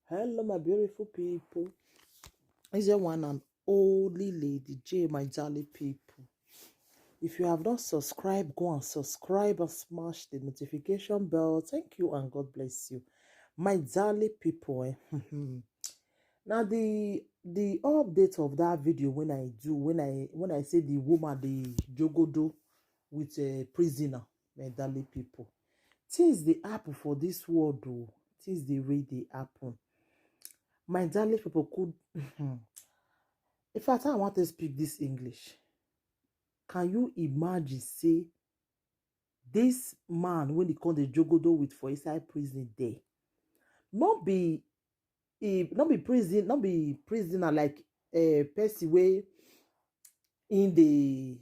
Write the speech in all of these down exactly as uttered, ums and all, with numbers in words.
Hello, my beautiful people. It's your one and only Lady J, my jolly people. If you have not subscribed, go and subscribe and smash the notification bell. Thank you and God bless you, my jolly people. Eh? Now the the update of that video, when I do when I when I say the woman, the jogodo with a prisoner, my darling people, things dey happen for this world o. Things dey really dey happen. My darling people, could in fact, I want to speak this English. Can you imagine say this man, when he come dey jogodo with for inside prison there, not be he not be prison not be prisoner like a person wey in the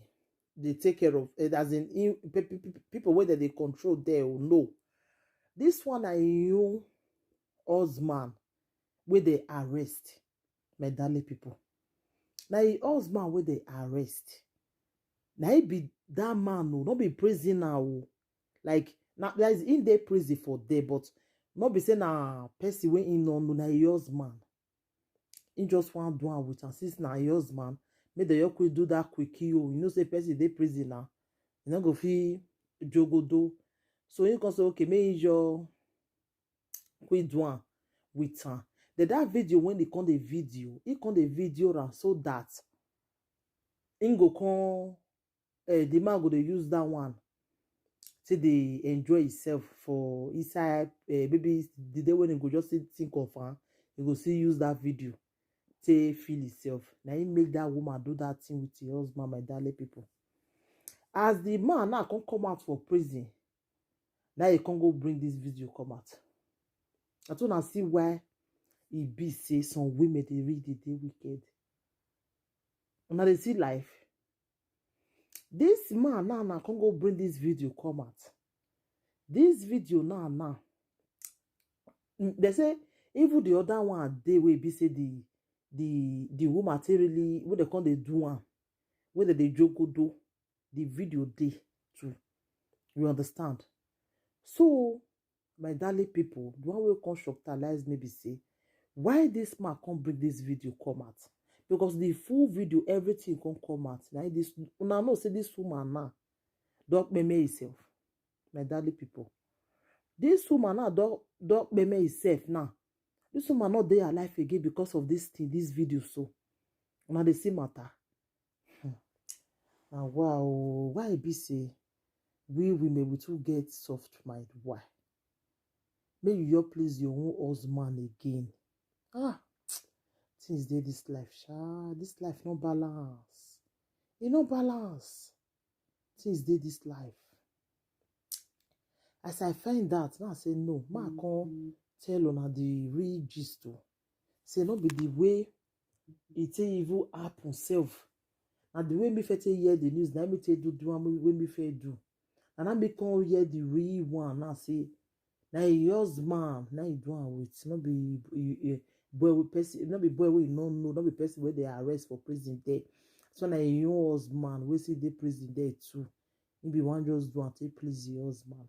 they take care of, eh, as in, in pe- pe- pe- people where they control there o, no. This one na him husband wey they arrest, my darling people. Na him husband wey they arrest. Na he be that man o, not be prisoner o. Like, na that is in the prison for there, but not be say na person wey he no know, na him husband. He just want do am with am since na him husband. Make the yoke do that quick o. You know say person dey prison now. You no go fit jogodo. So he come say, okay, make he just quick do am with am. Then that video, when they come the video, he come the video am so that he go come, eh, the man go dey use that one to dey enjoy himself for inside, eh, maybe the day when he go just still think of am, he go still use that video to feel himself. Na him make that woman do that thing with him husband, my darling people. As the man now come come out for prison, now he come go bring this video come out. I want una see why e be say some women dey really dey wicked. Una dey see life. This man now now come go bring this video come out. This video now now, mm, they say even the other one dey wey be say the the the woman take really wey they come dey do am, wey they dey jogodo, the video dey too. You understand? So, my darling people, the one wey come shocktalize me be say, why this man come bring this video come out? Because the full video, everything come come out. Now this una know say this woman now don kpeme herself, my darling people. This woman now don don kpeme herself now. This woman not dey alive again because of this thing, this video. So una dey see matter. Hmm. Na wow, why e be say we women we too get soft mind? Why? Make you just please your own husband again. Ah, things dey this life, sha. This life no balance. E no balance. Things dey this life. As I find out, now I say no. Ma come tell una the real gist o. Say no be the way e take even happen sef. Na the way me fit take hear the news, na me take do do am wey me fit do. And I me come hear the real one now say na him husband na him do am with, no be eh, eh, boy wey person, no be boy wey you no know, no be person wey they arrest for prison there. So na him own husband wey still dey prison there too. He be one just do am take please him husband.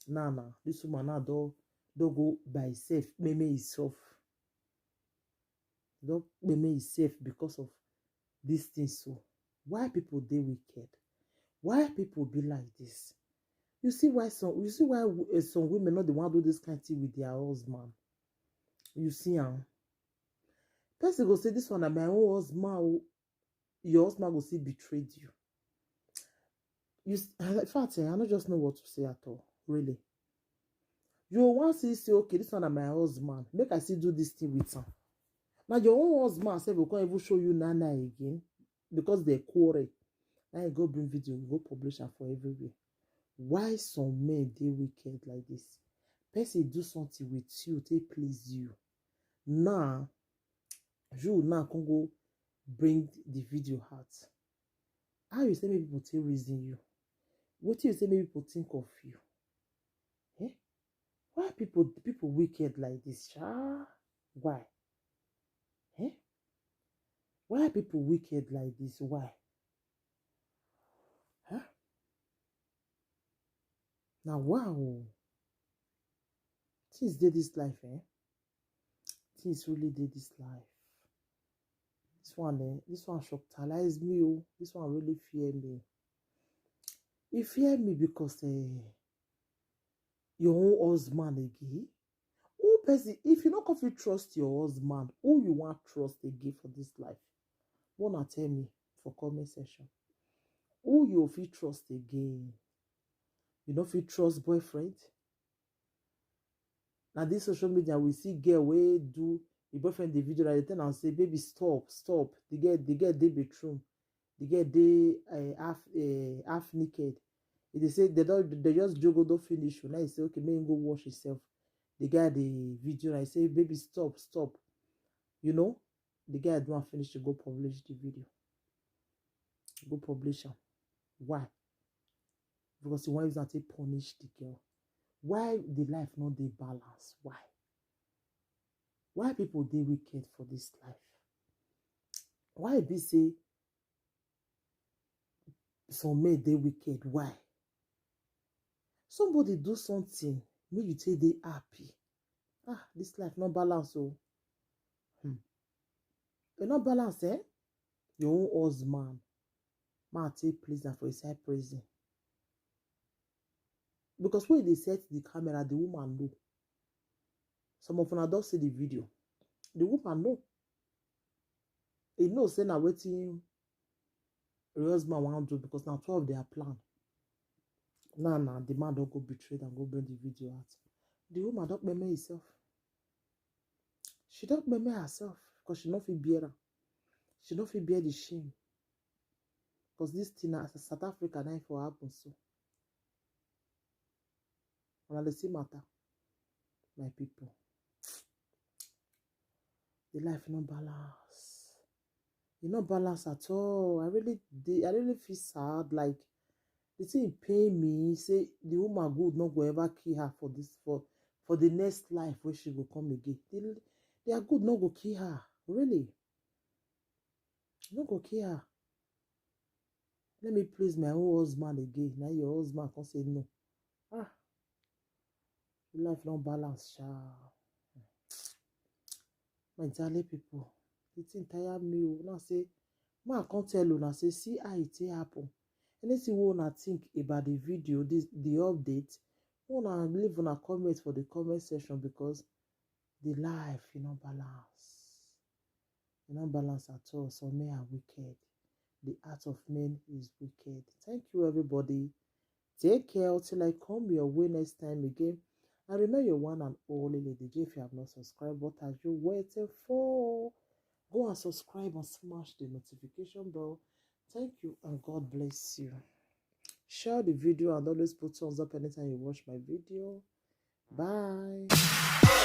Now now this woman now don don go by herself, kpeme herself. Don kpeme herself because of this thing. So why people dey wicked? Why people be like this? You see why some you see why uh, some women not the one do this kind thing with their husband. You see am. Person go say this one na my own husband o. Your husband go still betrayed you. You s- in fact, eh, I don't just know what to say at all. Really, you want to say, okay, this one na my husband. Make I still do this thing with him. Now your own husband sef go come even show you nana again because they quarrel. Now you go bring video, you go publish am for everywhere. Why some men dey wicked like this? Person do something with you, take please you. Now, you now can go bring the video out. How you say make people take reason you? What you say make people think of you? Eh? Why people people wicked like this? Sha? Why? Eh? Why people wicked like this? Why? Huh? Now wow. Things dey this life, eh? things really dey this life. This one, eh, this one shocktalize me. Oh, this one really fear me. E fear me because, eh, your own husband again. Who person, if you no come fit trust your husband, who you want trust again for this life? Wanna tell me for comment section. Who you fit trust again? You no fit trust boyfriend? Now this social media, we see girl wey do the boyfriend the video, like, they tell am say, "Baby, stop, stop." The girl, the girl dey bedroom. The girl dey, uh, half, uh, half naked. If they say they don't, they just jogo don't finish. Now you say, "Okay, make him go wash himself." The guy the video, I say, "Baby, stop, stop." You know, the guy don't finish to go publish the video. Go publish am. Why? Because he wan use am take punish the girl. Why the life no dey balance? Why? Why people dey wicked for this life? Why e be say some men dey wicked? Why? Somebody do something, make you take dey happy. Ah, this life no balance o. Hmm. E no balance, eh? Your own husband, man take place am for inside prison. Because when they set the camera, the woman know. Some of una don see the video. The woman know. E know say na wetin her husband wan do, because na twelve their plan. Now, now the man don go betray and go bring the video out. The woman don kpeme herself. She don kpeme herself because she no fit bear am. She no fit bear the shame. Because this thing na South Africa na e for happen so. Una dey see matter, my people. The life no balance. E no balance at all. I really dey, I really feel sad. Like, the thing pain me. Say the woman good no go ever kill her for this, for, for the next life where she go come again. The, their good no go kill her. Really. No go kill her. Let me please my own husband again. Now your husband come say no. Ah. Life no balance, sha. My jolly people, the thing tire me o. Now say, man, I come tell una say, see how e take happen. Anything wey una think about the video, this, the update, una leave una comment for the comment section, because the life, you know, balance. You know, balance at all. So men are wicked. The heart of men is wicked. Thank you, everybody. Take care till I come your way next time again. I remain your one and only Lady J. If you have not subscribed, what are you waiting for? Go and subscribe and smash the notification bell. Thank you and God bless you. Share the video and always put thumbs up anytime you watch my video. Bye.